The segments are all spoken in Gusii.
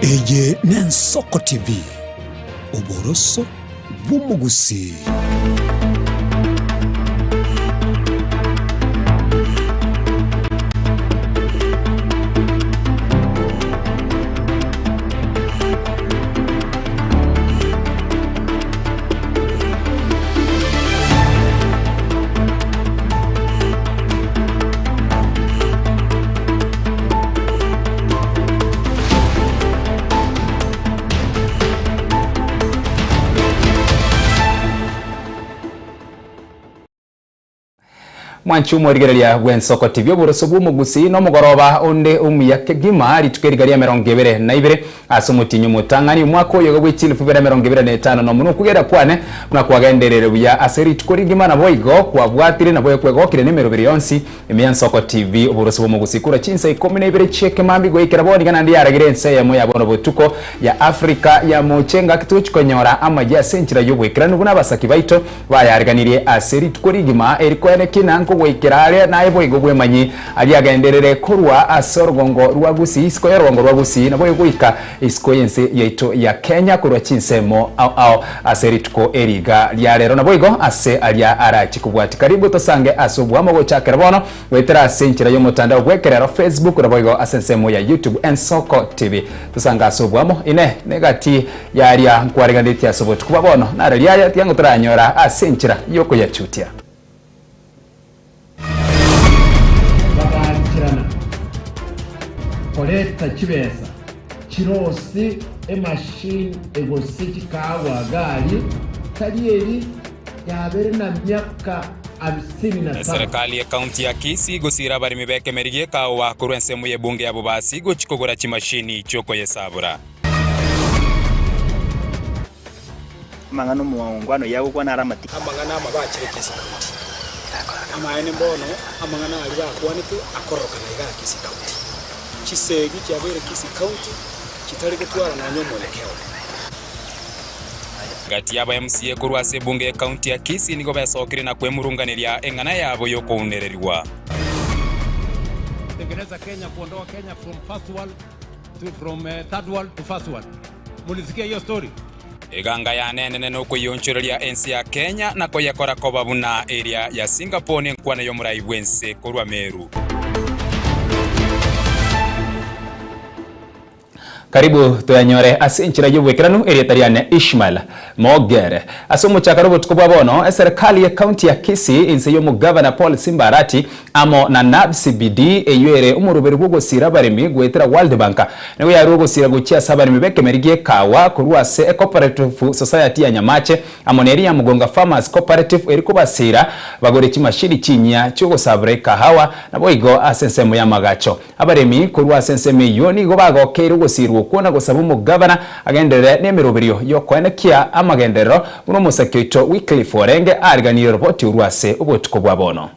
Eye n'Ensoko TV, oboroso bw'omogusii. Mwanche omorigereria bw'ensoko TV oboroso bw'omogusii nomogoroba onde omuya kegima rituko eriga ria 22 Ase omotienyi omotang'ani omwaka oyo iga bwe chilifu ibere 25 nomo nokogera kwane buna kwagenderere buya ase rituko rigima naboigo kwabwatire naboigo kwegokire nemeroberi yonsi ime ya Nsoko TV oboroso bw'omogusii korwa chinsa ikomi na ibere chi'ekemambia goikera bono iga naende yaragire ense eyemo ya bono botuko ya Africa ya moche engaki togochi konyora amayia ase enchera y'oboikeranu buna abasaki baito bayareganirie ase rituko rigima eri koenekia na nkogoikera are naye boigo bwemanyi Aria agenderere korwa ase orogongo rwa Gusii, isiko y'orogongo rwa Gusii, naboigo goika isiko y'ense yaito ya Kenya korwa chinsemo ao ao ase rituko eri iga ria rero, naboigo ase aria arachie kobwatia. Karibu tosange ase oboamo gochakera bono goetera ase enchera y'omotandao bw'ekerero, Facebook, naboigo ase ensemo ya YouTube Ensoko TV. Tosange ase oboamo. Inee! Negati y'aria nkwareganetie ase obotuko bwa bono, nararia aya tiga ngotoranyora ase enchera y'okoyachutia. Bagaancherana koreta chibesa chirose emashini egose chikaagwa gari, tari eri yabere na miaka hamsini na saba. Eserekari y'Ekaunti ya Kisii gosiira abaremi b'ekemeri gi'ekaowa korwa ensemo y'ebunge ya Bobasi gochia kogora chimashini chi'okoyesabora. Amang'ana omongwana oyio agokwana are amatiga. Amang'ana amabe achire Kisii County. Amaene mbono amang'ana aria bakwanete akororokana igaa Kisii County. Chisegi chiabeire Kisii County chitari gotwara nonya omwelekeo. Gati y'aba MCA korwa ase ebunge y'Ekaunti ya Kisii nigo besokire na kwemurunganeria eng'ana yabo y'okounererigwa. Tengeneza Kenya, kuondoa Kenya from first world to from third world to first world. Mulisikia hiyo story? Eganga yane enene nokoyionchoreria ense ya Kenya na koyekora koba buna eria ya Singapore nenkwana y'omorai bw'ense korwa Meru. Karibu toyanyore ase enchera y'oboikeranu erieta riane Ishmael Mogere. Ase omochakano obotuko bwa bono, eserekari ye county ya Kisii inse y'omogavana Paul Simba Arati amo na NABCBD eyio ere omoroberi bw'ogosiira abaremi goetera World Bank nigo yarua ogosiira gochia ase abaremi b'ekemeri gi'ekawa korwa ase Ecooperative Society ya Nyamache amo neria ya Mugonga Farmers Cooperative eri kobasiira bagore chimashini chinyia chi'ogosabora ekahawa naboigo ase ensemo y'amagacho. Abaremi korwa ase ensemo eyio nigo bagokeire ogosiirwa okwo na gosaba omogabana agenderere nemeroberio y'okoenekia amagenderero buna omosake oito Wycliffe orenge aariganirie roboti orwo ase obotuko bwa bono.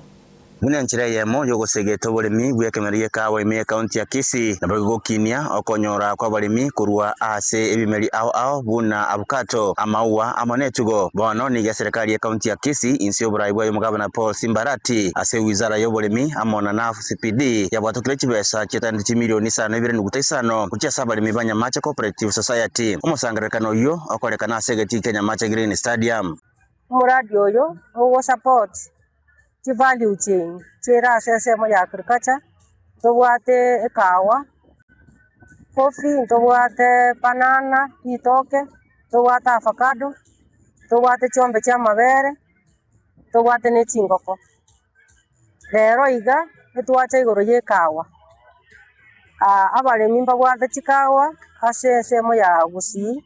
Buna enchera eyemo y'ogosegeta oboremi bw'ekemeri gi'ekawa ime y'ekaunti ya Kisii, naboigo gokinia okonyora kw'abaremi korwa ase ebimeri ao ao buna abukato, amaua amo netugo. Bono nigo eserekari y'ekaunti ya Kisii inse y'oborai bwaye omogabana Paul Simbarati ase ewizara y'oboremi amo na NAF CPD yabwatokire chibesa chietaanete chimilioni isano ibere nuguta isano gochia ase abaremi ba Nyamache Cooperative Society. Omosangererekano oyio okorekana ase egetii kia Nyamache Green Stadium. Omoradi oyo ogo support chi value chain chire ase ensemo ya agriculture, ntobwate ekahawa, coffee, ntobwate banana, ritoke, ntobwate avocado, ntobwate chiombe chia amabere, ntobwate ne chingoko. Rero iga etwacha igoro y'ekawa, abaremi mbabwate chikawa ase ensemo ya Gusii,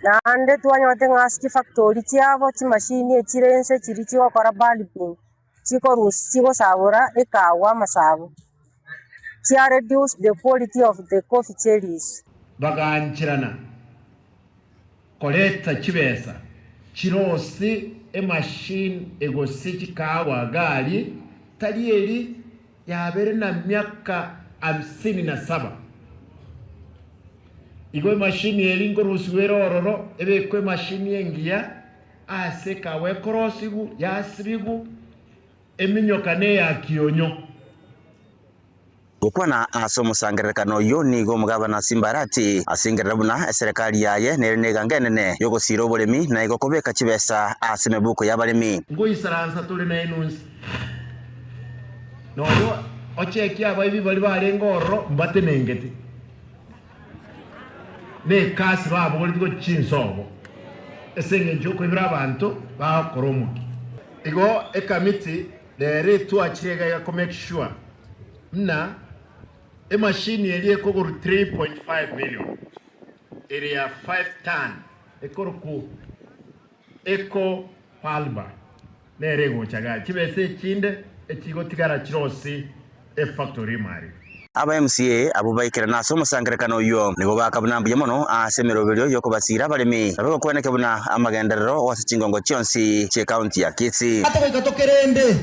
naende twanyorete ng'a ase chifactory chiabo chimashini echire inse chiria chigokora bulbing, chikorusia chigosabora ekawa amasabo, chia reduce the quality of the coffee cherries. Bagaancherana Koreta chibesa chirose emashini egose chikaagwa gari, tari eri yabere na miaka hamsini na saba. Igo emashini eri nkorusigwa ere ororo, ebekwe emashini engiya ase ekaagwa ekorosigwa, yasibigwa, eminyoka neya kionyo. Gokwana ase omosangererekano oyio nigo omogabana Simba Arati asengerera buna eserekari yaye nere negango enene y'ogosiira oboremi na igo kobeka chibesa ase emebuko y'abaremi. Ngoisaransa tore nainwe inse, nonya ochekie abaibi baria barenge ororo mbatenengete, na ekasi babogoretie gochia chinsobo, ase engencho y'okoibera abanto bagokora omokia. Igo ekamiti rero etwachire iga iga ko make sure buna emashini eria ekogorwa 3.5 million ere ya 5 ton ekorokwa Eco Palmer nere egocha igaa chibesa echinde echigotigara chirosi efactory imari. Aba MCA abwo baikerana ase omosangererekano oyio nigo bakabuna mbuya mono ase emeroberio y'okobasiira abaremi na bagokweneke buna amagenderero ase chingongo chionsi chi'ecounty ya Kisii. Ate goika tokerende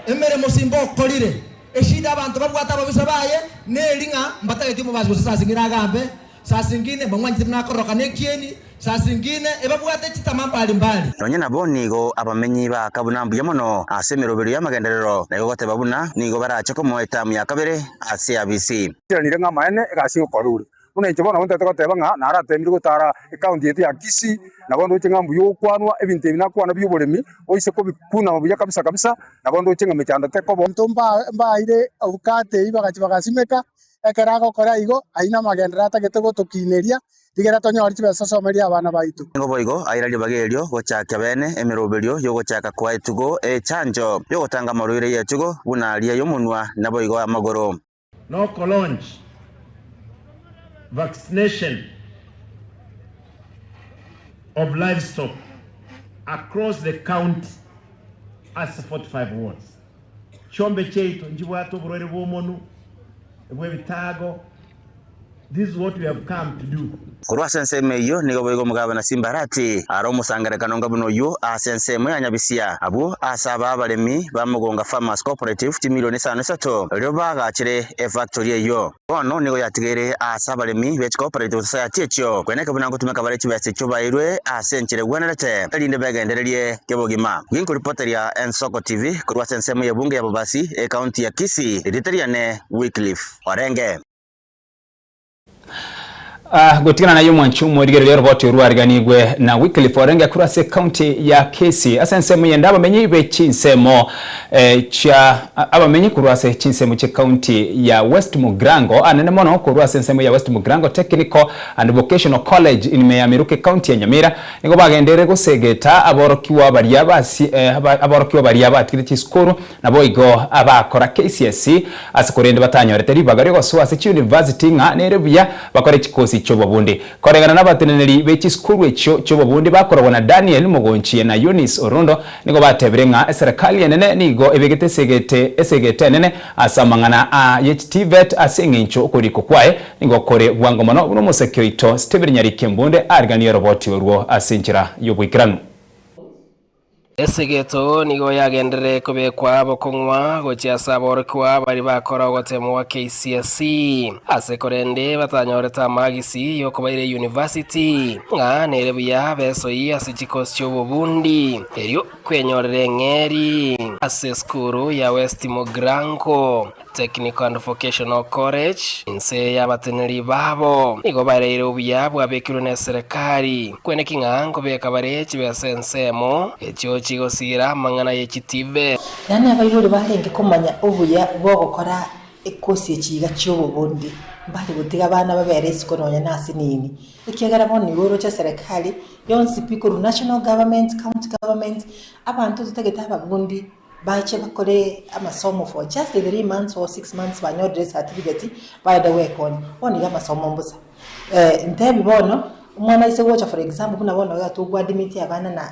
emeremo simba okorire. Eshida abanto babwate ababisa baye neri ng'a mbatageti omobasi gose saa zingine agambe, saa zingine mbamwanchete buna akororokana ekieni, saa zingine ebabwate chitama mbali mbali. Nonya nabo nigo abamenyi baaka buna mbuya mono ase emeroberio y'amagenderero, na igo goteba buna nigo barache komoa etamu ya kabere ase abisi. Chiranire ng'a amaene egasi ngokora ore. Buna inche bono nabo ntagete goteba ng'a naratemire gotara ecounty yaito ya Kisii, nabo ndoche ng'a mbuya ogokwanwa, ebinto ebi nakwana bi'oboremi, oise kobikuna buya kabisa kabisa, nabo ndoche ng'a mechando tekoba. Abanto mbaeire obokate eyio bagachia bagasimeka, ekero agokora igo, ayio namagenderero atagete gotokineria, rigera tonyore chibesa tosomerie abana baito. Nigo boigo aira ribaga erio gochakia bene emeroberio y'ogochaka koa etugo echanjo y'ogotanga amarwaire y'etugo buna aria y'omonwa naboigo amagoro. Nokolaunch vaccination of livestock across the county ase 45 wards. Chiombe chiaito nchibwate oborwaire bw'omonu, bw'ebitaago, this is what we have come to do. Korwa ase ensemo eyio nigo boigo omogabana Simbarati are omosangererekano onga buna oyio ase ensemo ya Nyabisia, abwo ase aba abaremi ba Mogonga Farmers Cooperative chimilioni isano isato erio baagachire efactory eyio. Bono nigo yatigaire ase abaremi be chicooperative society echio kweneka buna ngotumeka bare chibesa echio bairwe ase enchera egwenerete erinde begendererie kebogima. Ginkoripoteria Ensoko TV korwa ase ensemo y'ebunge ya Bobasi, ecounty ya Kisii, erieta riane Wycliffe Orenge. Ah, gotigana naye omwanchi omorigereria oroboti orwariganigwe na Wycliffe Orenge korwa ase ekaunti ya Kisii. Ase ensemo eyende abamenyi be chinsemo eh, chia abamenyi korwa ase chinsemo chi'ekaunti ya West Mugirango anene mono korwa ase ensemo ya West Mugirango Technical and Vocational College inime ya Meruka ekaunti ya Nyamira nigo bagenderere gosegeta aborokigwa baria basi eh, aborokigwa baria batigire chisukuru Naboigo abakora KCSE ase korende batanyorete ribaga ri'ogosoa ase chiuniversity ng'a nere buya bakore chikosi chi'obobundi. Koreng'ana nabateneneri be chisukuru echio chi'obobundi bakorogwa na Daniel Mogonchie na Eunice Orundo nigo batebire ng'a eserekali enene nigo ebegete esegete esegete enene ase amang'ana a ye chiTVET ase eng'encho okorikwa kwaye nigo kore bwango mono buna omoseke oito Stephen Nyariki Mbunde ariganie oroboti orwo ase enchera y'oboikeranu. Esegeto nigo yagenderere kobekwa bokong'wa gochia ase aborokigwa baria bakora ogoteemwa gwa KCSE, ase korende batanyorete amagisi y'okobaira eyunivasiti, ng'a nere buya besoyie ase chikosi chi'obobundi, erio kwenyorera eng'eri ase esukuru ya West Mugrango. Technical and Vocational College, inse y'abateneneri babo nigo baereire obuya bwabekirwe neserekari, kweneki ng'a nkobeka bare chibesa ensemo echio chigosiira amang'ana ye chitibe. Yaani abaibori barenge komanya obuya bw'ogokora ekosi echi iga chi'obobondi, mbare gotiga abana babere isiko nonya nase nini, ekiagera bono nigo oroche eserekari yonsi pi korwa national government, county government, abanto totagete ababundi. Bache bakore amasomo for just 3 months or 6 months banyorire ecertificate baende gwekonya. Bono iga amasomo mbosa. Ntebi bono, omwana aise gocha for example buna bono iga togoadmit abana na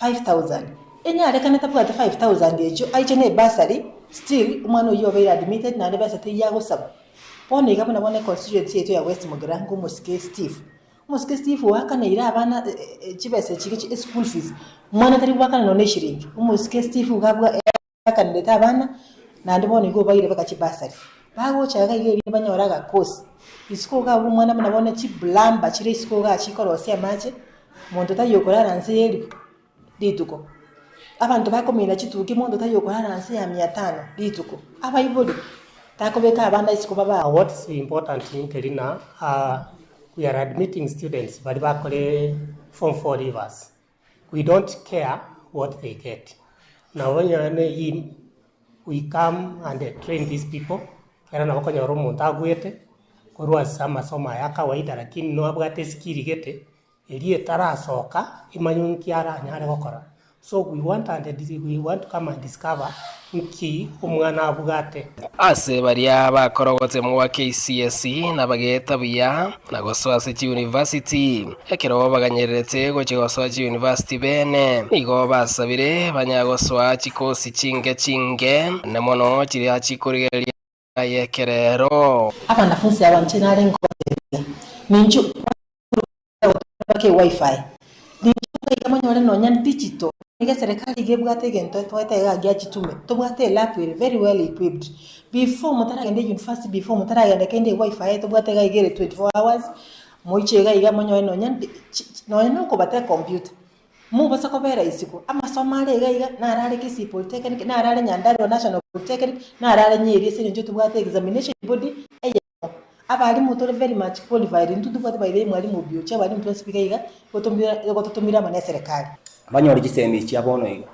5000, enyarekane tabwati 5000 echio aiche na ebursary still omwana oyio obeire admitted naende besa teiyo agosaba. Bono iga buna bono econstituency yaito ya West Mugirango omosike Steve, Omosike Steve oakaneire abana chibesa echi gochia eschool fees, omwana tari goakana nonya na eshiringi. Omosike Steve iga abwa akanerete abana, naende bono igo obaire mpaka chibursary. Bagocha iga iga erinde banyore agakosi, isiko iga abwo omwana buna bono chiplumber chire isiko igaa chikorosia amache, monto taiyo okorara nse ya elifu rituko. Abanto bakomina chituki monto taiyo okorara nse ya mia tano rituko. Abaibori. Takobeka abana isiko babe. What is important nkeri na we are admitting students baria bakore form 4 leavers we don't care what they get nabo onye we come and train these people ekero nabo okonyora omonto agwete korwa ase amasomo aya akawaida lakini nabwate eskill gete eria etarasoka emanye nki aranyare gokora. So we want and we want to come and discover nki omwana abwate. Ase baria bakora ogotemwa gwa KCSE nabageeta buya na gosoa ase chiuniversity. Ekero baganyererete gochia gosoa chiuniversity bene, nigo basabire banya gosoa chikosi chinke chinke, ne mono chiria chikorigereria y'ekerero. Abanafunsi aba inche nare nkobateebia, Ninchu mpaka ewifi, ninchu iga monyore nonya digital, nigo eserekari iga ebwate egento etoete iga gia chitume, tobwate elab ere very well equipped, before motaragenda university, before motaragenda kende ewifi tobwate iga iga ere 24 hours, moiche iga iga monyore nonya nonya na okobata ecomputer. Mobasa kobera isiko, amasomo are iga iga, naro are Kisii Polytechnic, naro are Nyandarua National Polytechnic, naro are Nyeri ase eng'encho tobwate examination body eyemo. Abalimu tore very much qualified, intwe ntobwate by the way mwalimu Obiochi, abalimu twensi iga iga, gototomire amo na eserekari. Banyore chisemi echi chia bono iga.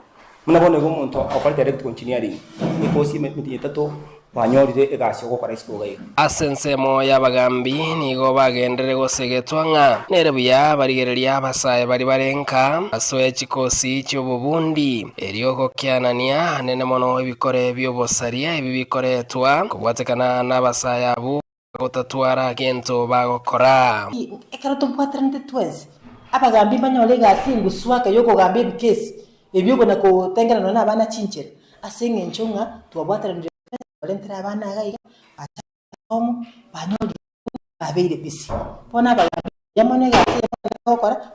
Buna bono iga omonto okorete electrical engineering, ekosi emetienyi etato kwanyorire egasi ogokora isiko iga iga. Ase ensemo y'abagambi nigo bagenderere gosegetwa ng'a nere buya barigererie abasae baria bare nka basoe chikosi chi'obobundi, erio gokianania anene mono ebikore bi'obosaria ebi bikoretwa kobwatekana n'abasae abwo Gotatwara gento bagokora. Ekero tobwateranete twensi, abagambi mbanyore egasi engusu ake y'okogamba ebikesi ebio na kotengera nonya nabana chinchera, ase eng'encho ng'a twabwateranire twensi twarentere abana iga iga, bachake amasomo, banyorire babeire busy. Bono abagambi mbuya mono egasi eye bagokora.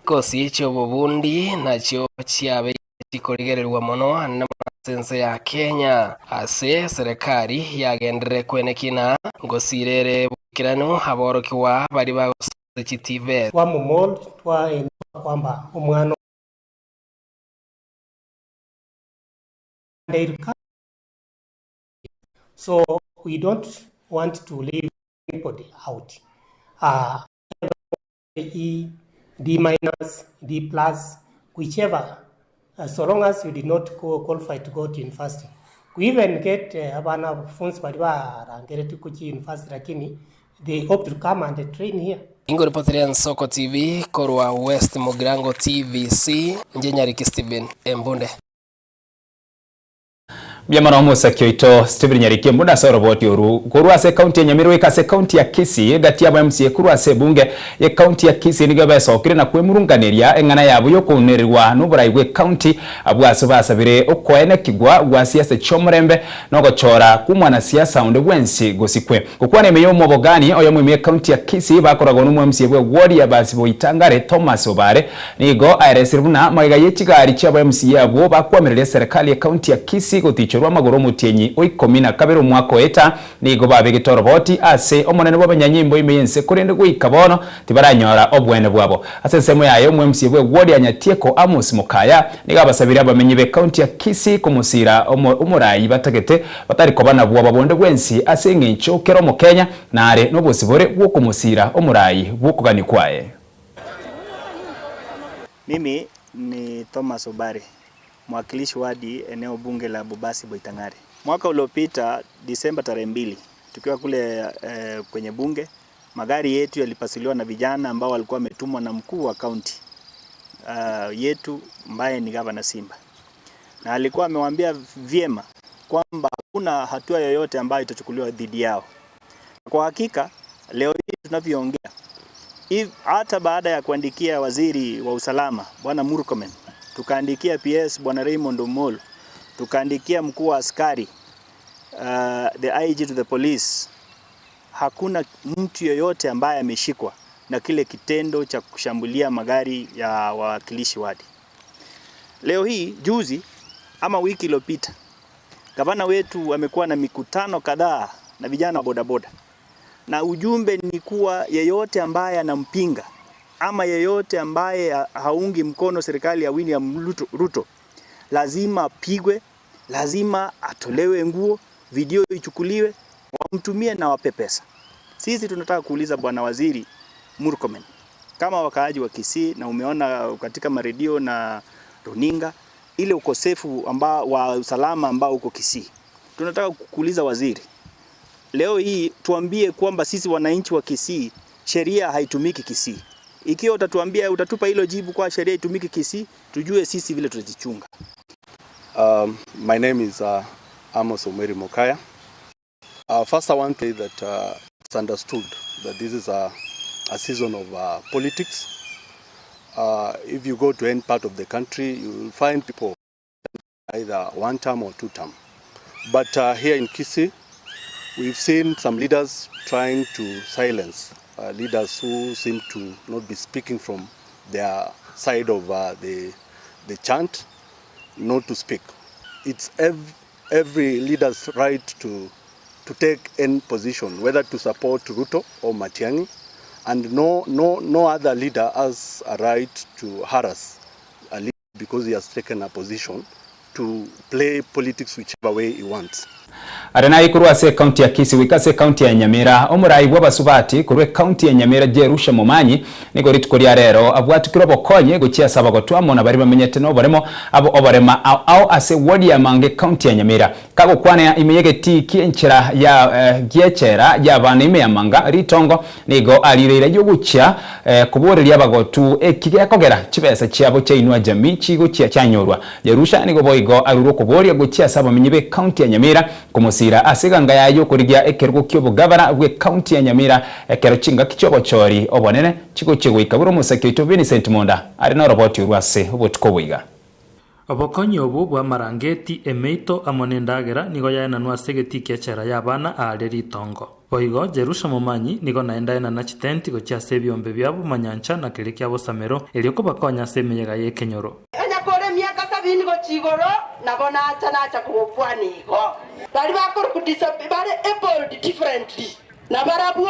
Chikosi chi'obobundi nachio chiabeire chikorigererigwa mono ande mono ase ense ya Kenya, ase serekari yagenderere kwenekina ngosira ere boikeranu aborokigwa baria bagosoa ase chiTVET. Twamomold twaenua kwamba omwana So we don't want to leave anybody out. Uh, E, D minus, D plus, whichever, uh, so long as you did not go qualify to go to university. We even get uh, abana funds bali barangereti kuchi university lakini they opt to come and train here. Ingoripoteria Nsoko TV korwa West Mugirango TVC, inche Nyariki Stephen Embunde. Mbuya mono omosaki oito Stephen Nyariki buna ase oroboti oru korwa ase ekaunti ya Nyamira goika ase ekaunti ya Kisii egati y'aba MCA korwa ase ebunge y'ekaunti ya Kisii nigo besokire na kwemurunganeria eng'ana yabo y'okounererwa n'oborai bw'ekaunti abwo ase basabire okoenekigwa gwa siasa chi'omorembe na ogochora kw'omwanasiasa onde bwensi gosikwe. Gokwana ime y'omobogani oyomo ime y'ekaunti ya Kisii bakoragwa n'omo MCA bw'eward ya Basiboitangare Thomas Obare Nigo aeresire buna magega ye chigari chi'aba MCA abwo bakwamereria eserekari y'ecounty ya Kisii gotichorwa amagoro omotienyi o ikomi na kabere omwaka oeta, nigo babegete oroboti ase omonene bw'abanyanyimbo ime y'ense korende goika bono tibaranyora oboene bwabo. Ase ensemo yaye omo MCA bw'eward ya Nyatieko Amos Mokaya nigo abasabire abamenyi b'ecounty ya Kisii komosira omorai batagete batari koba na bwoba bonde bwensi ase eng'encho kera omokenya nare nobosibore bw'okomosira omorai bw'okogania kwaye. Mimi ni Thomas Obare, mwakilishi wadi eneo bunge la Bobasi Boitang'are. Mwaka uliopita Disemba tarehe mbili, tukiwa kule eh, kwenye bunge, magari yetu yalipasuliwa na vijana ambao walikuwa wametumwa na mkuu wa kaunti uh, yetu ambaye ni Gavana Simba, na alikuwa amewaambia vyema kwamba hakuna hatua yoyote ambayo itachukuliwa dhidi yao. Kwa hakika leo hii tunavyoongea, hata baada ya kuandikia waziri wa usalama Bwana Murkomen, tukaandikia PS Bwana Raymond Omolo, tukaandikia mkuu wa askari uh, the IG to the police, hakuna mtu yoyote ambaye ameshikwa na kile kitendo cha kushambulia magari ya wawakilishi wadi. Leo hii juzi ama wiki iliyopita, gavana wetu amekuwa na mikutano kadhaa na vijana wa bodaboda, na ujumbe ni kuwa yeyote ambaye anampinga ama yeyote ambaye haungi mkono serikali ya William Ruto, Lazima apigwe, lazima atolewe nguo, video ichukuliwe, wamtumie na wape pesa. Sisi tunataka kuuliza Bwana Waziri Murkomen, kama wakaaji wa Kisii, na umeona katika maredio na runinga ile ukosefu ambao wa usalama ambao uko Kisii, tunataka kukuuliza waziri, leo hii tuambie kwamba sisi wananchi wa Kisii sheria haitumiki Kisii. Ikiwa utatuambia utatupa hilo jibu kwa sheria itumiki Kisii, tujue sisi vile tutajichunga. My name is Amos Omeri Mokaya. First, I want to say that it's understood that this is a season of politics. If you go to any part of the country, you will find people either one term or two term. But here in Kisii, we've seen some leaders trying to silence leaders who seem to not be speaking from their side of the chant, not to speak. It's every leader's right to take any position, whether to support Ruto or Matiang'i, and no other leader has a right to harass a leader because he has taken a position to play politics whichever way he wants. Are korwa ase ekaunti ya Kisii goika ase ekaunti ya Nyamira, omorai bwa abasubati korwa ekaunti ya Nyamira Jerusha Momanyi nigo rituko ria rero abwatukire obokonyi gochia ase abagotwa amo na baria bamenyete na oboremo abo oborema ao ao ase ward ya Mange ekaunti ya Nyamira. Kagokwana ime y'egetii kia enchera ya giechera ya abana ime ya Manga ritongo nigo arireire yogochia koboreria abagotu eki gekogera chibesa chiabo chiainua jamii chigochia chianyorwa. Jerusha nigo boigo arure okoboria gochia ase abamenyi ba ekaunti ya Nyamira komosira ase eganga yayo okorigia ekerogo kia obogavana bwa ekaunti ya Nyamira ekero chingaki chiobochori obonene chigochia goika buna omosaki oito Vincent Monda are na oroboti orwa ase obotuko boiga. Obokonyi obu bwa amarangeti, emeito amo na endagera nigo yaenanwa ase egetii kia echera ya abana aaria ritongo. Boigo Jerusha Momanyi nigo naende aenana chitenti gochia ase ebiombe biabo manyancha na keria kia bosamero erio kobakonya ase emeyega ya ekenyoro. Onyakore emiaka 70 gochia igoro, nabo nacha nacha kogokwana igo. Bari bakorokwa bare abled differently. Nabarabwo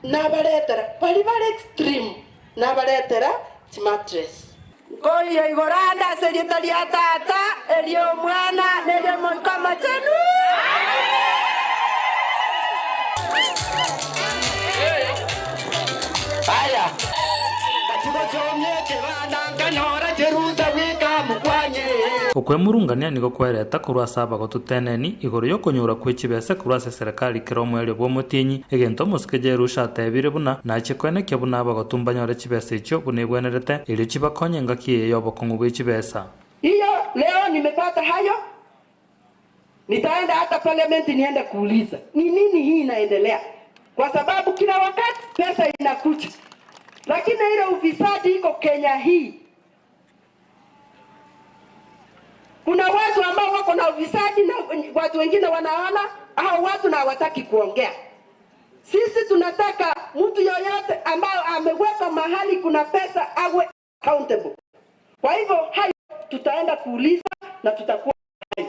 nabaretera bari bare extreme nabaretera chimattress. Nkoiyo igoro ande ase erieta ria tata, eria omwana, na eria omoika omochenu. Aya. Okwemurungania nigo kwereta korwa ase abagotu teneni igoro y'okonyora kwe chibesa korwa ase serikali kera omwerio bwa omotienyi, egento omosike Jerusha atebire buna nache kwenekia buna abagotu mbanyore chibesa echio buna ebwenerete erio chibakonye engaki eye y'obokong'u bwa echibesa. Hiyo leo nimepata hayo, nitaenda hata parliament niende kuuliza ni nini hii inaendelea, kwa sababu kila wakati pesa inakuja, lakini ile ufisadi iko Kenya hii. Kuna watu ambao wako na ufisadi na watu wengine wanaona hao watu na hawataki kuongea. Sisi tunataka mtu yoyote ambayo amewekwa mahali kuna pesa awe accountable. Kwa hivyo hayo tutaenda kuuliza na tutakuwa hai.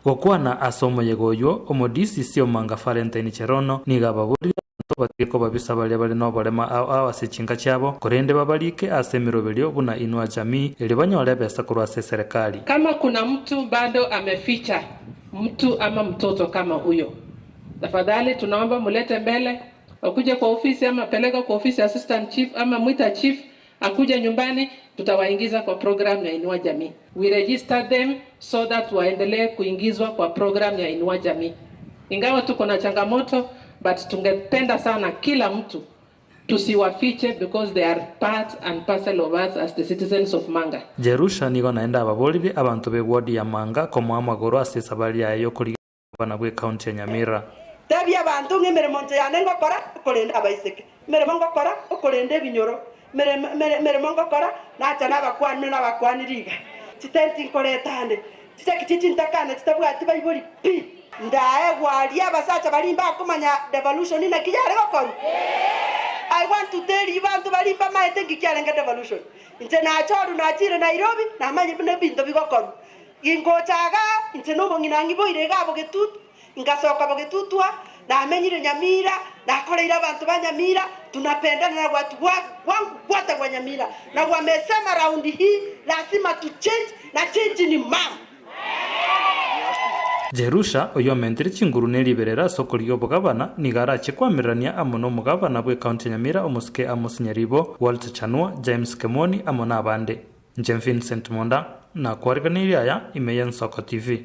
Gokwana ase omoyega oywo, omo DCC Omanga Valentine Cherono nigo ababorire abanto batige kobabisa baria bare na oborema ao ao ase chinka chiabo korende babarike ase emiroberio buna Inua Jamii erio banyore ebesa korwa ase serikali. Kama kuna mtu bado ameficha mtu ama mtoto kama huyo, tafadhali tunaomba mulete mbele, wakuje kwa ofisi ama peleka kwa ofisi assistant chief ama mwita chief akuje nyumbani, tutawaingiza kwa program ya Inua Jamii. We register them so that waendelee kuingizwa kwa program ya Inua Jamii. Ingawa tuko na changamoto, but tungependa sana kila mtu tusiwafiche because they are part and parcel of us as the citizens of Manga. Jerusha nigo naende ababorire abanto ba eward ya Manga komoa amagoro ase esabari yaye y'okorigia abana bwa ekaunti ya Nyamira. Tebia abanto ng'a emeremo inche yane ngokora okorenda abaiseke, emeremo ngokora okorenda ebinyoro, emeremo ngokora nacha nabakwani nabakwanire iga. Chitenti nkoreta ande, chichaki chichintakana chitabwati baibori pi. Ndae gwaria abasacha bari mbakomanya devolution naki yare gokorwa. I want to tell you bantu bari mbamaete nki kiarenge devolution. Inche nachoru nachire Nairobi namanye buna ebinto bigokorwa. Gingochaga inche nobong'ina ng'iboire iga bogetutu, ngasoka bogetutwa, namenyire Nyamira, nakoreire abantu ba Nyamira, tunapendana na watu wangu wote wa Nyamira. Na wamesema raundi hii lazima tu change. Na chinchi ni mum. Jerusha, oyio omentire chinguru ne riberera ase okorigia obogabana, nigo arachie koamererania amo nomogabana bw'ekaunti ya Nyamira omosike Amos Nyaribo, Walter Chanua, James Kemoni amo nabande. Inche Vincent Monda, nakwariganeirie aya ime y'Ensoko TV.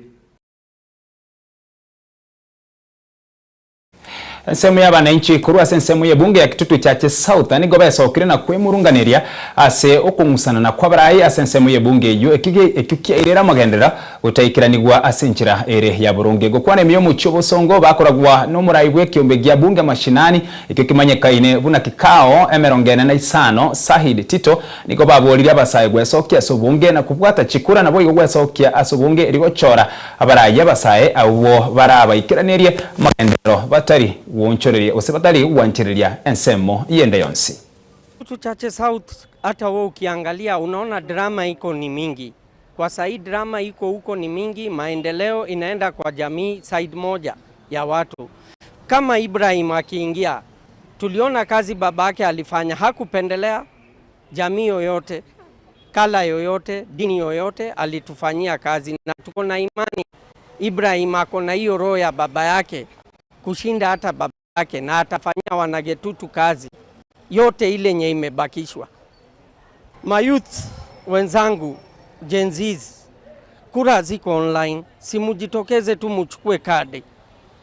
Ensemo y'abananchi korwa ase ensemo y'ebunge ya Kitutu Chache South nigo besokire na kwemurunganeria ase okong'usanana kw'abarai ase ensemo y'ebunge eyio ekio ekio kiairera amagenderera gotaikeranigwa ase enchera ere ya boronge. Gokwana ime y'omochie obosongo bakoragwa n'omorai bw'ekiombe gia bunge mashinani ekio kimanyekaine buna kikao emerongo ene na isano Sahid Tito nigo baboririe abasae gwesokia ase obonge na kobwata chikura naboigo gwesokia ase obonge erio gochora Abarai abasae abwo barabaikeranerie amagenderero batari goonchoreria gose batari gwanchereria ensemo yende yonsi. Kitutu Chache South hata wewe ukiangalia unaona drama iko ni mingi. Kwa sahii drama iko huko ni mingi, maendeleo inaenda kwa jamii side moja ya watu. Kama Ibrahim akiingia, tuliona kazi babake alifanya, hakupendelea jamii yoyote, kala yoyote, dini yoyote, alitufanyia kazi na tuko na imani Ibrahim ako na hiyo roho ya baba yake kushinda hata baba yake, na atafanyia wanagetutu kazi yote ile yenye imebakishwa. Mayouth wenzangu, Gen Zs, kura ziko online, si mujitokeze tu muchukue kadi,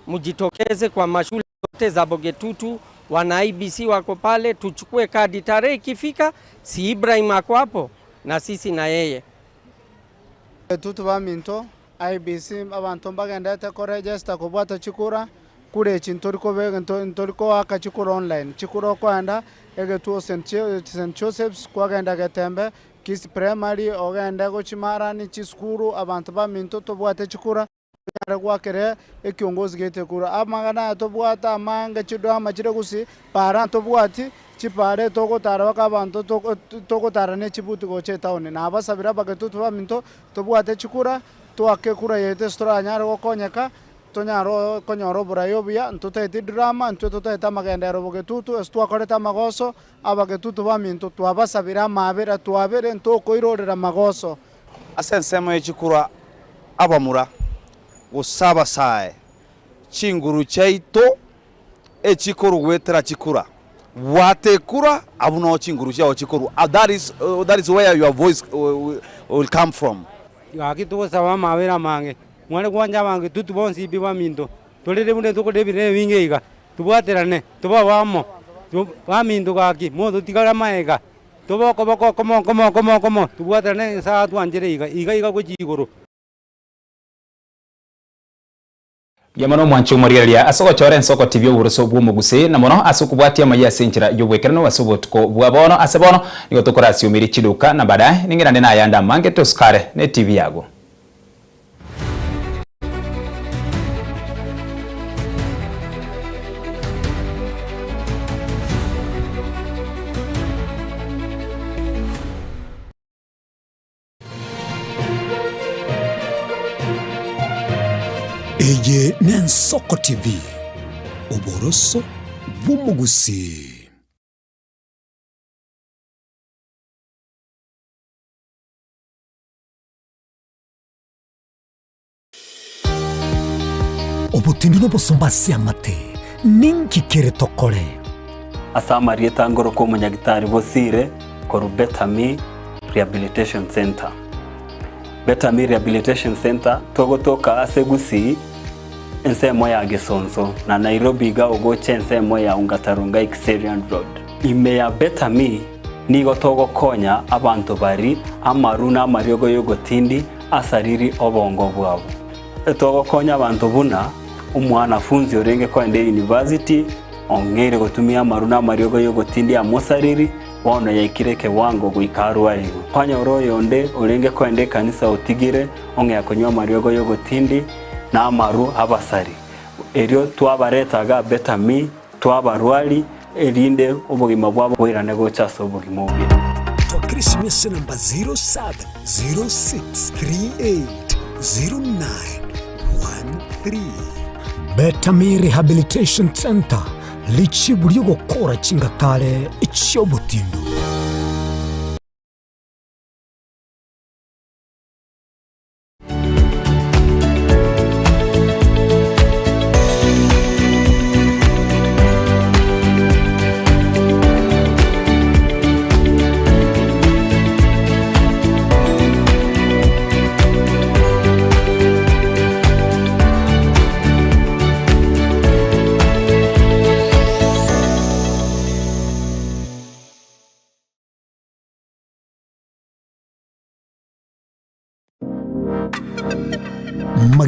mujitokeze kwa mashule zote za Bogetutu, wana IBC wako pale, tuchukue kadi. Tarehe ikifika, si Ibrahim ako hapo na sisi na yeye. Tutu baminto IBC abanto mbagendete koregesta kobwata chikura kura echi ntori kobe ntori koaka chikura online chikura okoenda egetuo St Joseph's kwagenda Getembe Kisii Primary ogende gochia Marani chisukuru abanto baminto tobwate chikura tonyare goakera ekiongozi gete kura. Amang'ana aya tobwate amange chidrama chire gusii para ntobwati chipara togotara mpaka abanto togotara ne chibuti gocha etown. Nabasabire abagetutu baminto tobwate chikura toake ekura yaito ase toranyare gokonyeka tonyare konyora oborai obuya ntotageti drama intwe totagete amagenderero bogetutu ase twakorete amagoso abagetutu baminto twabasabire amabera twabere ntokoirorera magoso. Ase ensemo ye chikura abamura, gose abasae, chinguru chiaito echikorwa chikura. Bwata ekura, abwo noo chinguru chiao chikorwa. That is, that is where your voice will come from. Gaki togosaba amabera amange, mware gwancha abange tutu bonsi pi baminto, torere buna tokorera ebinto ebinge iga, tobwaterane, tobe abamo, baminto gaki mototigare amaega. Tobe okoboko okomo okomo okomo okomo, tobwaterane Nyasae atwanchere iga, iga iga gochia igoro. Mbuya mono omwanche omorigereria ase ogochora ensoko tibia oboroso bw'omogusii, na mono ase okobwatia amayia ase enchera y'obwekeranu ase obotuko bwa bono. Ase bono nigo tokorasiomerie chiduka na baadaye ning'irane nayande amange tosukare ne TV yago. Eye n'Ensoko TV, oboroso bw'omogusii. Obotindi nobosomba ase amate, ninki kere tokore? Ase amarieta ngorokwa omonyagitari Bosire korwa Betami Rehabilitation Centre. Betami Rehabilitation Centre togotoka ase Gusii ensemo ya Gesonso na Nairobi iga ogocha ensemo ya Ongata Rongai Kiserian Road. Ime ya Betami nigo togokonya abanto bari amaru na amariogo y'ogotindi asariri obongo bwabo. Togokonya abanto buna omwanafunzi orenge koenda eyunivasiti ong'eire gotumia amaru na amariogo y'ogotindia amosariri, bono yaikire ekewango goika arwarigwe. Kwanyora oyonde orenge koenda ekanisa otigire ong'ea konywa amariogo y'ogotindi na amaru abasari. Erio twabareta iga Betami, twabarwari, erinde obogima bwabo boirane gocha ase obogima obuya. Twakera esimi ase enamba 0706380913. Betami Rehabilitation Centre, richibu ri'ogokora chingatare chi'obotindu.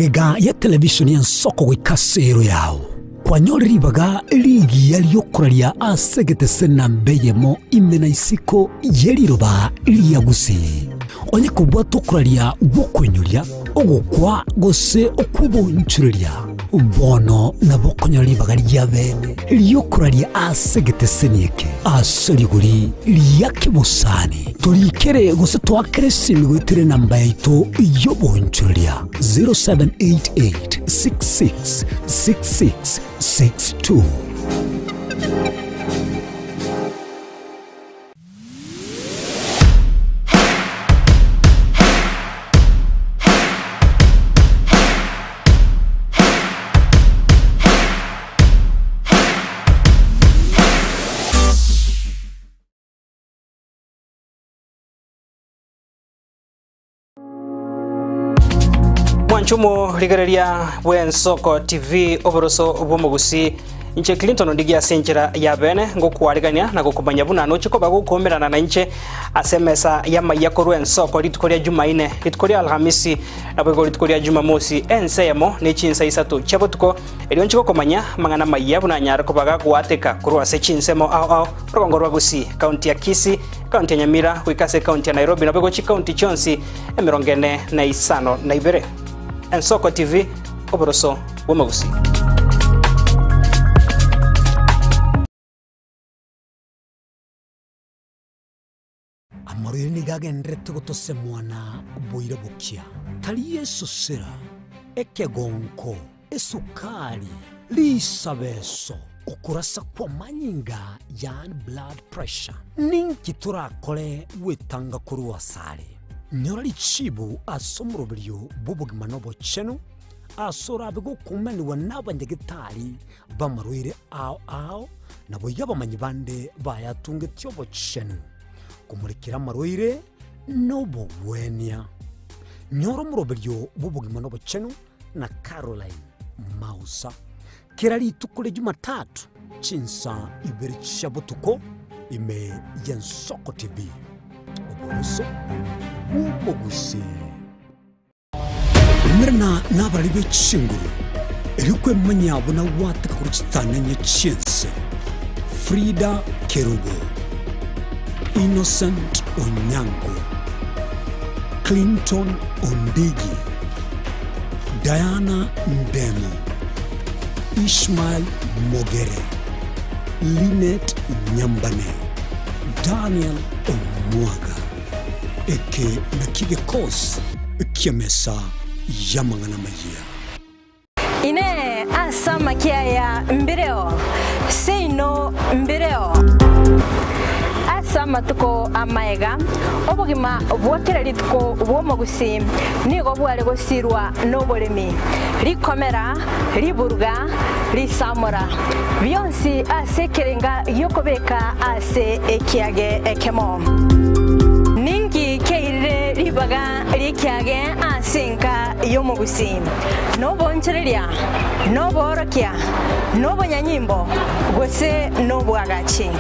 Magega ya televisheni y'ensoko goika ase ero yao, kwanyore ribaga rigiya ri'okoraria ase egetese namba eyemo ime na isiko ye riroba ria Gusii. Onye kobwate okoraria gw'okoinyoria, ogokwa gose okw'obonchoreria, bono nabo okonyora ribaga ria bene ri'okoraria ase egeteseni eke ase rigori ria kebosani. Torikere gose toakere esimi goetera enamba yaito y'obonchoreria 0788 66 66 62. Mwanche omorigereria bw'Ensoko TV oboroso bw'omogusi inche Clinton Ondigi ase enchera ya bene ngokwarigania na gokomanya buna noche koba gokomerana na inche ase emesa y'amaiya korwa Ensoko rituko ria Jumaine, rituko ria Alhamisi naboigo rituko ria Jumamosi ense eyemo ne chinsa isato chia botuko erio nche gokomanya amang'ana amaiya buna anyare koba gagoateka korwa ase chinsemo ao ao Orogongo rwa Gusii, Ekaunti ya Kisii, Ekaunti ya Nyamira, goika ase ekaunti ya Nairobi naboigo chikaunti chionsi emerongo ene na isano na ibere. Ensoko TV, oboroso bw'omogusii. Amarwaire nigo agendererete gotosemwana boira bokia, tari esosera, ekegonko, esukari, risabeso, okorasa kw'amanyinga yaani blood pressure. Ninki torakore gwetanga korwa asare? Nyora richibu ase omoroberio bw'obogima na obochenu, ase orabe gokumanigwa n'abanyagetari b'amarwaire ao ao, naboigo abamanyi bande bayatungetie obochenu, komorekera amarwaire nobogwenia. Nyora omoroberio bw'obogima nobochenu na Caroline Mausa kera rituko ria Jumatatu chinsa ibere chia botuko ime y'Ensoko TV. Oboroso bw'omogusii. Umerana nabarari be chinguru, erio kwemanyia buna gwateka korwa chitananya chi'ense. Frida Kerubo, Innocent Onyango, Clinton Ondigi, Diana Ndemo, Ishmael Mogere, Linet Nyambane, Daniel Omwaga. Eke nakio gekosi ki'emesa y'amang'ana amayia. Inee! Ase amakia aya mbireo? Seino mbireo. Ase amatuko amaega, obogima bwa kera rituko bw'omogusii nigo bware gosirwa noboremi, rikomera, riburuga, risamora, bionsi ase ekerenga gi'okobeka ase ekiage ekemo. Ninki keirire ribaga ri'ekiage ase enka y'omogusii? Nobonchoreria, noboorokia, nobonyanyimbo, gose nobwagachi?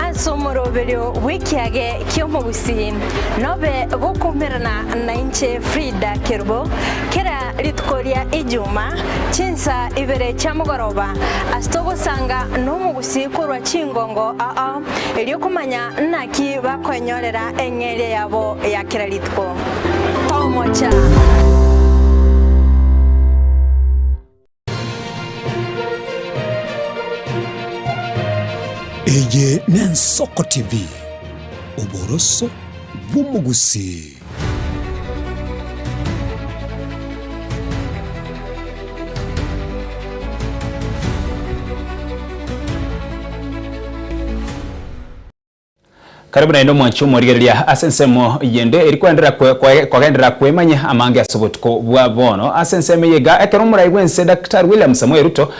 Ase omoroberio bw'ekiage ki'omogusii nobe gokoumerana nainche Frida Kerubo kera rituko ria Ijuma chinsa ibere chia mogoroba ase togosanga nomogusii korwa chingongo ao erio komanya naki bakoenyorera eng'eria yabo ya kera rituko. Tomocha! Eye n'Ensoko TV, oboroso bw'omogusii. Karibu naende omwanchi omorigereria ase ensemo yende eri koenderera kogenderera kwemanyia amange ase obotuko bwa bono. Ase ensemo eye iga ekero omorai bw'ense Daktari William Samoei Ruto.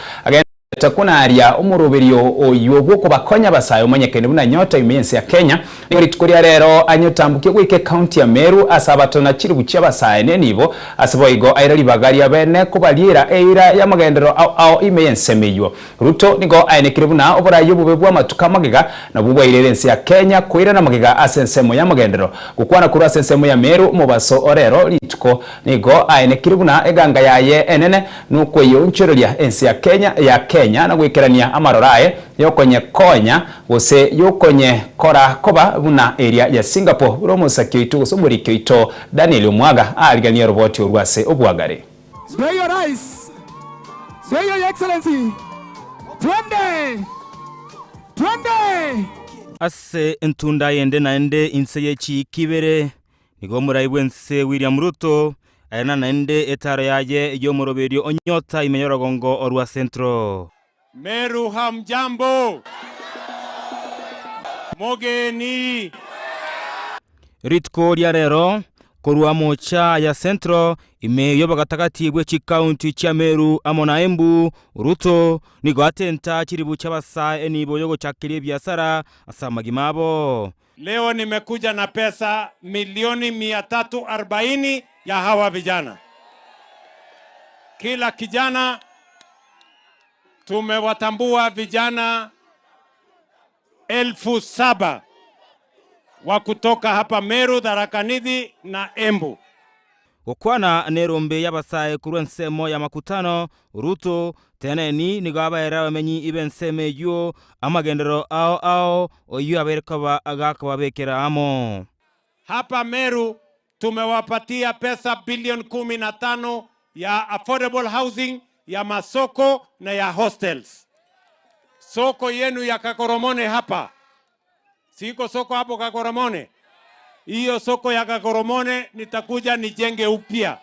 Ogendererete konaria omoroberio oyio bw'okobakonya abasae omanyekene buna Nyota ime y'ense ya Kenya, nigo rituko ria rero anyotambokie goika ekaunti ya Meru ase abatona chilifu chi'abasae nenibo, ase boigo aire ribaga ria bene kobariera eira y'amagenderero ao ao ime y'ensemo eyio. Ruto nigo aenekire buna oboraai obobe bw'amatuko amagega nabwo bwairire ense ya Kenya koirana magega ase ensemo y'amagenderero. Gokwana korwa ase ensemo ya Meru omobaso o rero rituko nigo aenekire buna eganga yaye enene nokweyonchoreria ense ya Kenya ya Kenya na goikerania amaroro aye yokonyekonya gose yokonyekora koba buna eria ya Singapore buna omosaki oito gose omoriki oito Daniel Omwaga aariganie oroboti orwo ase obwagare. Swear Rais, swear Your Excellency, twende! Twende! Ase entunda yende naende inse ye chiiki ibere, nigo omorai bw'ense William Ruto airana naende etaaro yaye y'omoroberio o Nyota ime y'orogongo orwa Central. Meru hamjambo? Mogeni. Rituko ria rero, korwa mocha ya Central ime y'obogatagati bwe chikaunti chia Meru amo na Embu, Ruto nigo atenta chiribu chi'abasae enibo y'ogochakeria ebiasara ase amagima abo. Leo nimekuja na pesa milioni 340 ya hawa vijana. Kila kijana tumewatambua vijana 7,000 wa kutoka hapa Meru, Tharaka Nithi na Embu. Gokwana nerombe y'abasae korwa ensemo ya makutano, Ruto, Teneni nigo abaeire abamenyi b'ensemo eyio amagenderero ao ao, oyio abeire koba agakobabekera amo. Hapa Meru tumewapatia pesa bilioni 15 ya affordable housing, ya masoko na ya hostels. Soko yenu ya Kakoromone hapa, siko soko hapo Kakoromone? Hiyo soko ya Kakoromone nitakuja nijenge upya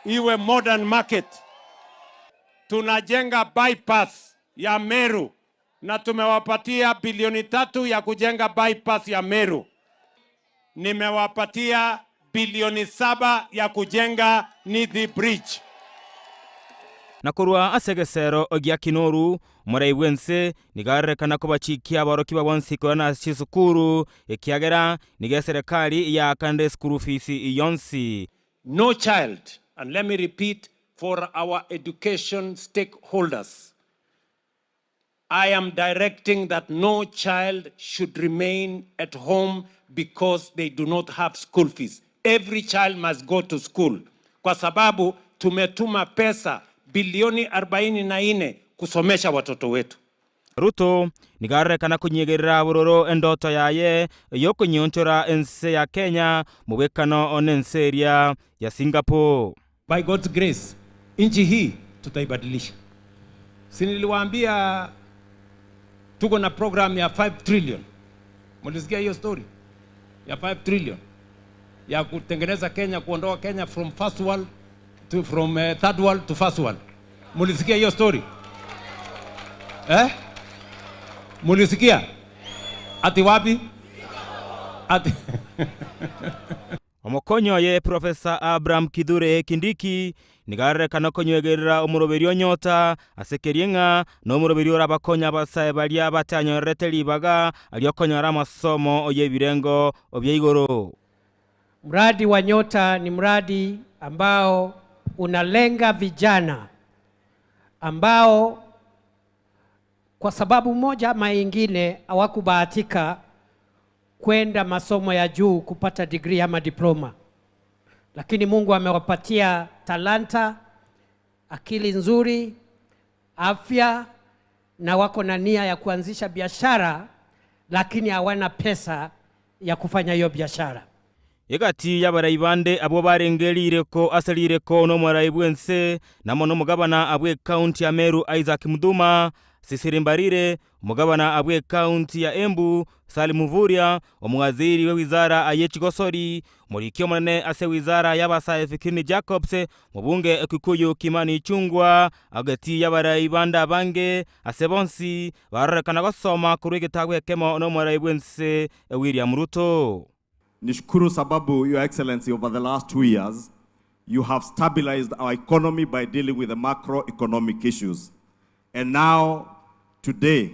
iwe modern market. Tunajenga bypass ya Meru na tumewapatia bilioni 3 ya kujenga bypass ya Meru. Nimewapatia bilioni 7 ya kujenga Nithi Bridge. Na korwa ase egesero gia Kinoru, omorai bw'ense nigo arorekana kobachikia aborokigwa bonsi koirana ase chisukuru, ekiagera nigo eserekari yaakanire eschool fees yonsi. No child, and let me repeat for our education stakeholders, I am directing that no child should remain at home because they do not have school fees. Every child must go to school. Kwa sababu tumetuma pesa bilioni 44 kusomesha watoto wetu. Ruto nigo arorekana konyegerera bororo endoto yaye y'okonyionchora ense ya Kenya mobwekano nense eria ya Singapore. By God's grace, nchi hii tutaibadilisha. Si niliwaambia tuko na program ya 5 trillion. Mlisikia hiyo story ya 5 trillion ya kutengeneza Kenya, kuondoa Kenya from first world to from third world to first world. Mlisikia hiyo story? Mulisikia? Ati wapi? Ati Omokonyi oye Professor Abraham Kithure Kindiki nigo arorekana konywegerera omoroberio o Nyota ase keria ng'a nomoroberio orabakonye abasae baria batanyorerete ribaga ri'okonyora amasomo y'ebirengo bia igoro. Mradi wa Nyota ni mradi ambao unalenga vijana ambao kwa sababu moja ama nyingine hawakubahatika kwenda masomo ya juu kupata degree ama diploma, lakini Mungu amewapatia talanta, akili nzuri, afya na wako na nia ya kuanzisha biashara, lakini hawana pesa ya kufanya hiyo biashara. Egati y'abarai bande abwo barenge rireko ase rireko n'omorai bw'ense namo n'omogabana abw'ekaunti ya Meru Isaac Muthuma, Cecily Mbarire, omogabana abw'ekaunti ya Embu Salim Mvurya, omowaziri bwe wizara ye chigosori, omoriki omonene ase wizara y'abasae Fikirini Jacobs, omobunge Kikuyu Kimani Ichung'wa, agati y'abarai bande abange ase bonsi barorekana gosoma korwa egetabu ekemo n'omorai bw'ense William Ruto. Nishukuru sababu, Your Excellency, over the last 2 years, you have stabilized our economy by dealing with the macroeconomic issues. And now, today,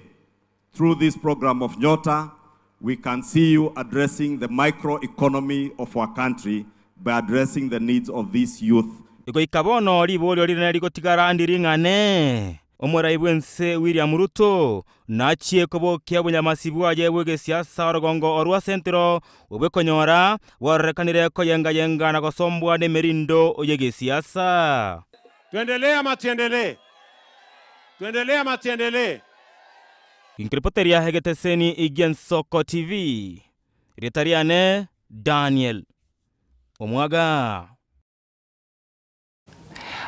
through this program of Nyota, we can see you addressing the microeconomy of our country by addressing the needs of these youth. Goika bono riborio rinene rigotigara ndiring'ane, Omorai bw'ense William Ruto nachie kobokia obonyamasi bwaye bw'egesiasa orogongo orwa Central obwe konyora bwarorekanire koyenga-yenga na gosombwa nemerindo y'egesiasa. Tuendelee ama tuendelee? Tuendelee ama tuendelee? Ginkoripoteria egeteseni gi'Ensoko TV, erieta riane Daniel Omwaga.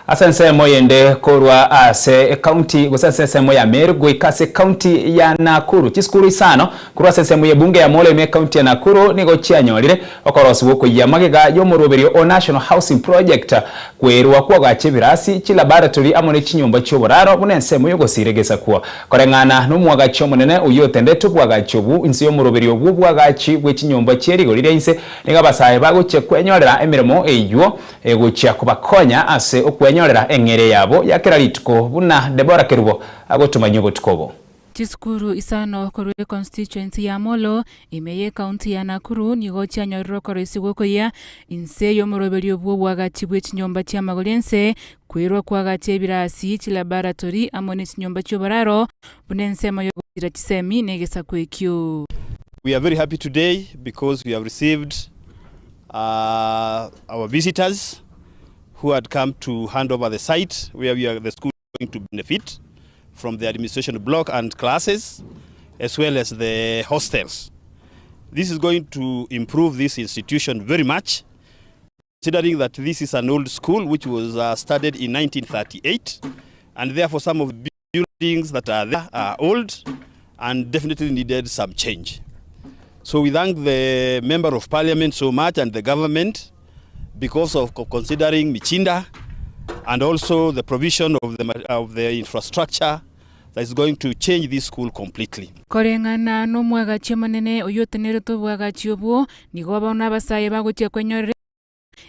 Ase ensemo eyende korwa ase ekaunti gose ase ensemo ya Meru goika ase ekaunti ya Nakuru, chisukuru isano korwa ase ensemo y'ebunge ya Molo ime ekaunti ya Nakuru nigo chianyorire okorosiwa okoyia magega y'omoroberio o National Housing Project kwerwa kwogacha ebirasi, chilaboratory amo ne chinyomba chi'oboraro buna ensemo y'ogosiira egesaku. Koreng'ana nomwagachi omonene oyio otendete obwagachi obwo inse y'omoroberio obwo obwagachi bwe chinyomba chie rigori ria inse, nigo abasae bagochia kwenyorera emeremo eyio egochia kobakonya ase okwenyorera eng'eria yabo ya kera rituko, buna Debora Kerubo agotomanyia obotuko obo. Chisukuru isano korwa econstituency ya Molo, ime y'ecounty ya Nakuru nigo chianyorire okoroisigwa okoyia inse y'omoroberio bw'oboagachi bwe chinyomba chi'amagori ense, kwerwa kwagacha ebirasi, chilaboratory amo ne chinyomba chi'oboraro buna ensemo y'ogosira chisemi na egesaku ekio. We are very happy today because we have received our visitors who had come to hand over the site where we are the school is going to benefit from the administration block and classes as well as the hostels. This is going to improve this institution very much, considering that this is an old school which was started in 1938, and therefore some of the buildings that are there are old and definitely needed some change. So we thank the Member of Parliament so much and the government because of considering Michinda and also the provision of the, of the infrastructure that is going to change this school completely. Koreng'ana nomwagachi omonene oyio oteneretwe obwagachi obwo, nigo bono abasae bagochia kwenyorera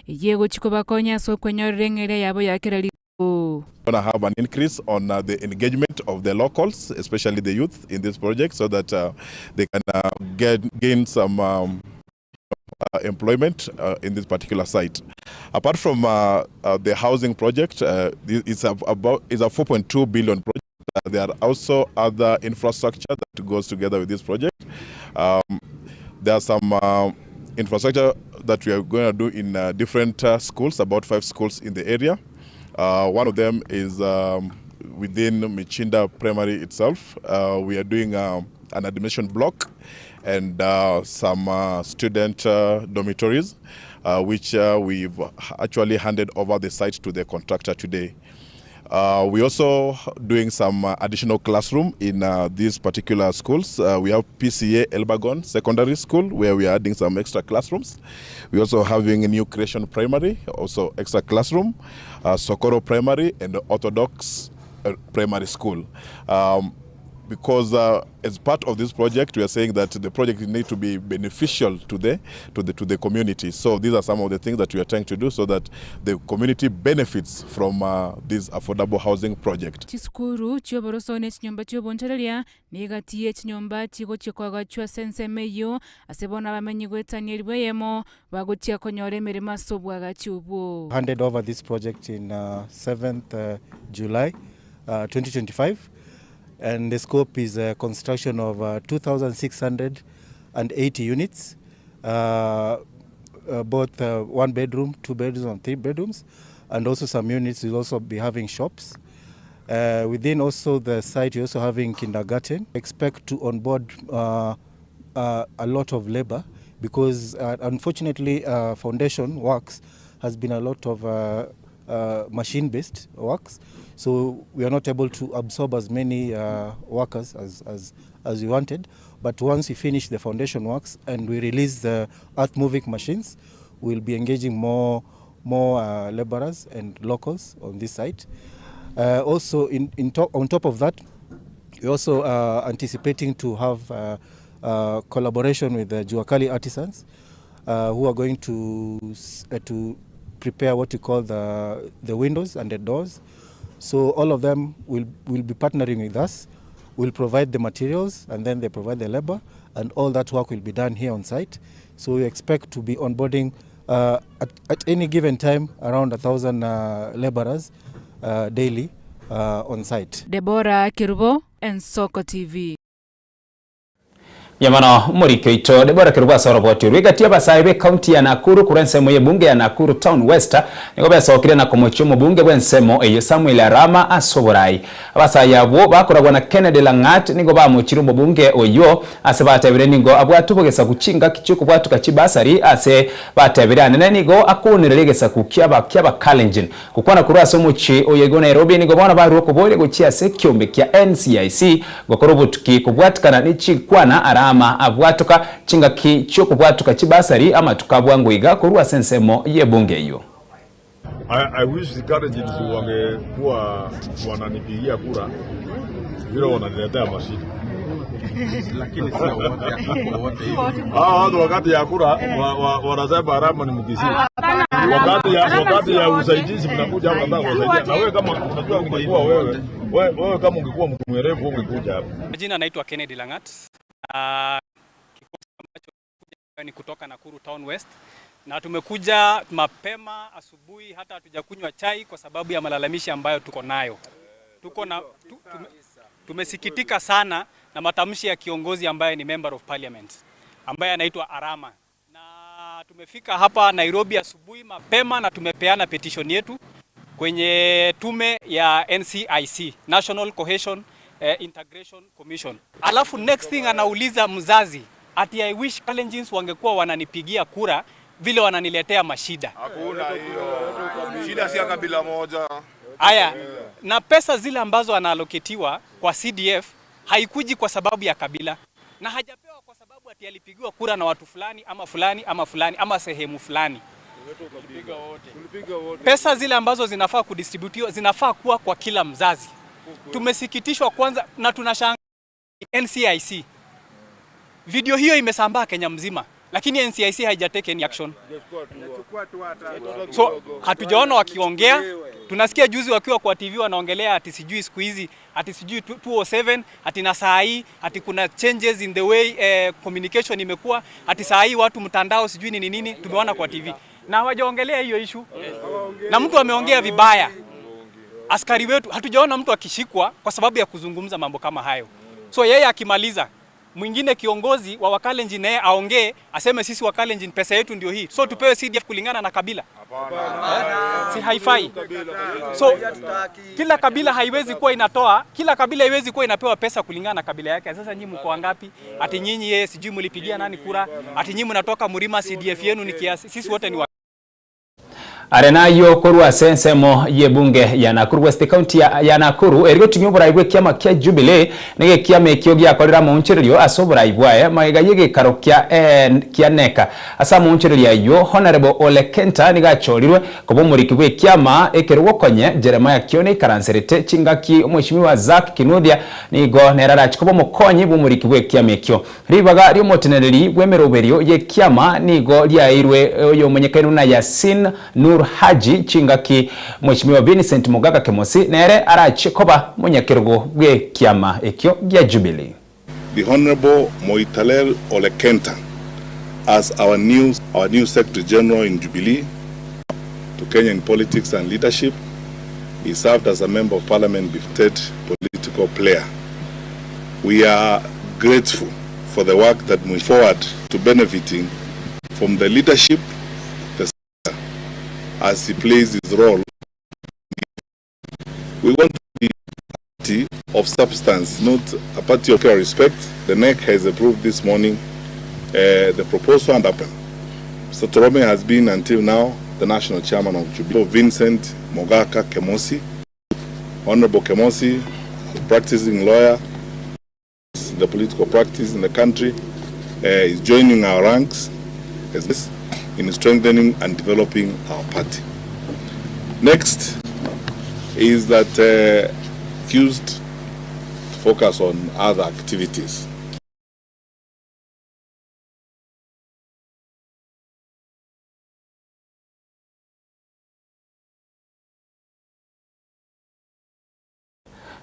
eyio egochia kobakonya ase okwenyorera eng'eria yabo ya kera rituko. Gonna have an increase on the engagement of the locals, especially the youth in this project, so that they can gain some employment in this particular site. Apart from the housing project, it's about it's a 4.2 billion project. There are also other infrastructure that goes together with this project. There are some infrastructure that we are going to do in different schools, about 5 schools in the area. One of them is within Michinda Primary itself. We are doing an admission block and some student dormitories, which we've actually handed over the site to the contractor today. We're also doing some additional classroom in these particular schools. We have PCA Elbagon Secondary School, where we are adding some extra classrooms. We're also having a new Creation Primary, also extra classroom, Socorro Primary, and Orthodox Primary School. Because as part of this project, we are saying that the project needs to be beneficial to the community. So these are some of the things that we are trying to do so that the community benefits from this affordable housing project. Chisukuru chioboroso ne chinyomba chiobonchoreria negati chinyomba chigochia kwagachwa ase eyo ase bono abamenyi goetania eribweyemo bagochia konyora emeremo ase obwagachi obwo. Handed over this project in 7th July 2025. And the scope is construction of 2,680 units, both 1 bedroom, 2 bedrooms, and 3 bedrooms, and also some units will also be having shops. Within also the site, we're also having kindergarten. Expect to onboard a lot of labor because unfortunately foundation works has been a lot of machine-based works, so we are not able to absorb as many workers as we wanted. But once we finish the foundation works and we release the earth-moving machines, we'll be engaging more laborers and locals on this site. Also, on top of that, we're also anticipating to have collaboration with the Juakali artisans who are going to prepare what we call the windows and the doors. So all of them will, will be partnering with us. We'll provide the materials and then they provide the labor and all that work will be done here on site. So we expect to be onboarding at, at any given time around 1,000 laborers daily on site. Deborah Kerubo, Ensoko TV. Mbuya mono omoriki oito Deborah Kerubo ase oroboti orwo. Egati y'abasae b'ecounty ya Nakuru korwa ensemo y'ebunge ya Nakuru Town West nigo besokire na komochia omobunge bw'ensemo eyio Samuel Arama ase oborai. Abasae abwo bakoragwa na Kennedy Lang'at nigo bamochire omobunge oyio ase batebire nigo abwate obogesaku chingaki chi'okobwatuka chibasari ase batebire anene nigo akounereria egesaku ki'Abakalenjin. Gokwana korwa ase omochie oyo igo Nairobi nigo bono barure okoboria gochia ase ekiombe kia NCIC gokora obotuki kobwatikana ne chinkwana Arama abwatoka chingaki chi'okobwatoka chibasari amatuko a bwango iga korwa ase ensemo y'ebunge eyio. I, I wish the Kalenjins wangekuwa wananipigia kura vile wananiletea mashida. Lakini sio wote, hatuko wote hivi. Hawa watu wakati ya kura wa, wa, wanasema Arama ni Mkisii. Wakati ya, wakati ya usaidizi mnakuja hapa nataka kuwasaidia. Na wewe kama unajua ungekuwa wewe, wewe, wewe kama ungekuwa mtu mwerevu ungekuja hapa. Majina naitwa Kennedy Langat. Na kikosi ambacho ni kutoka Nakuru Town West na tumekuja mapema asubuhi, hata hatujakunywa chai kwa sababu ya malalamishi ambayo tuko nayo. Tuko na tu, tume, tumesikitika sana na matamshi ya kiongozi ambaye ni member of parliament ambaye anaitwa Arama, na tumefika hapa Nairobi asubuhi mapema na tumepeana petition yetu kwenye tume ya NCIC, National Cohesion Integration Commission. Alafu next thing anauliza mzazi ati I wish Kalenjins wangekuwa wananipigia kura vile wananiletea mashida. Hakuna hiyo. Shida si ya kabila moja. Aya, na pesa zile ambazo anaaloketiwa kwa CDF haikuji kwa sababu ya kabila na hajapewa kwa sababu ati alipigiwa kura na watu fulani ama fulani ama fulani ama sehemu fulani. Pesa zile ambazo zinafaa kudistributiwa zinafaa kuwa kwa kila mzazi. Tumesikitishwa kwanza na tunashangaa NCIC. Video hiyo imesambaa Kenya mzima, lakini NCIC haijatake any action. So hatujaona wakiongea. Tunasikia juzi wakiwa kwa TV wanaongelea ati sijui siku hizi ati sijui 207 ati na saa hii ati kuna changes in the way communication imekuwa ati saa hii watu mtandao sijui nini nini, tumeona kwa TV na hawajaongelea hiyo issue, na mtu ameongea vibaya. Askari wetu hatujaona mtu akishikwa kwa sababu ya kuzungumza mambo kama hayo. So yeye akimaliza mwingine kiongozi wa Wakalenjin naye aongee aseme sisi Wakalenjin pesa yetu ndio hii, so tupewe CDF kulingana na kabila. Si haifai. So kila kabila haiwezi kuwa inatoa, kila kabila haiwezi kuwa inapewa pesa kulingana na kabila yake. Sasa nyinyi mko wangapi? Ati nyinyi yeye sijui mlipigia nani kura? Ati nyinyi mnatoka Mlima, CDF yenu ni kiasi. Sisi wote ni wa Are nayio korwa ase ensemo y'ebunge ya Nakuru West County ya, ya Nakuru erigoting'ia oborai bwa ekiama kia Jubilee nigo ekiama ekio giakorire amaonchererio ase oborai bwaye magega y'egekaro kia, eh, kia NECA. Ase amaonchererio ayio Honorable Ole Kenta nigo achorirwe koba omoriki bwa ekiama ekero gokonye Jeremiah Kioni aikaranserete chingaki omweshimiwa Zack Kinuthia nigo nere arache koba omokonyi bwa omoriki bwa ekiama ekio. Ribaga ri'omoteneneri bw'emeroberio y'ekiama nigo riaeirwe oyomonyekaine buna Yasin Nur Haji chingaki Mweshimiwa Vincent Mogaka Kemosi nere arachie koba monyakerogo bw'ekiama ekio gia Jubilee. The Honourable Moitalel Ole Kenta as our new our new Secretary General in Jubilee to Kenyan politics and leadership. He served as a member of parliament before political player. We are grateful for the work that we forward to benefiting from the leadership the as he plays his role. We want to be a party of substance, not a party of respect. The NEC has approved this morning the proposal and appeal. Mr. Torome has been until now the national chairman of Jubilee. Vincent Mogaka Kemosi, Honorable Kemosi, a practicing lawyer, the political practice in the country, is joining our ranks as in strengthening and developing our party. Next is that accused to focus on other activities.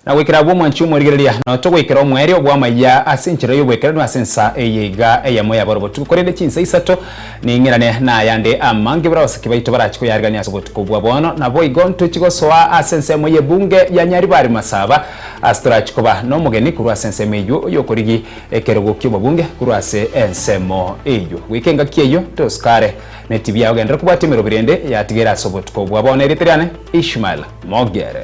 Na goikera abwo omwanchi omorigereria, na togoikera omoerio bw'amaiya ase enchera y'obwekeranu ase ensa eye iga eyemo ya bono botuko, korende chinsa isato ning'irane nayande amange buna abasike baito barache koyarigania ase obotuko bwa bono. Naboigo ntochi gosoa ase ensemo y'ebunge ya Nyaribari Masaba, ase torachi koba nomogeni korwa ase ensemo eyio oyokorigi ekerogo ki'obobunge korwa ase ensemo eyio. Goika engaki eyio tosikare netibi yao genderera kobwatia emeroberi ende yatigere ase obotuko bwa bono. Erieta riane Ishmael Mogere.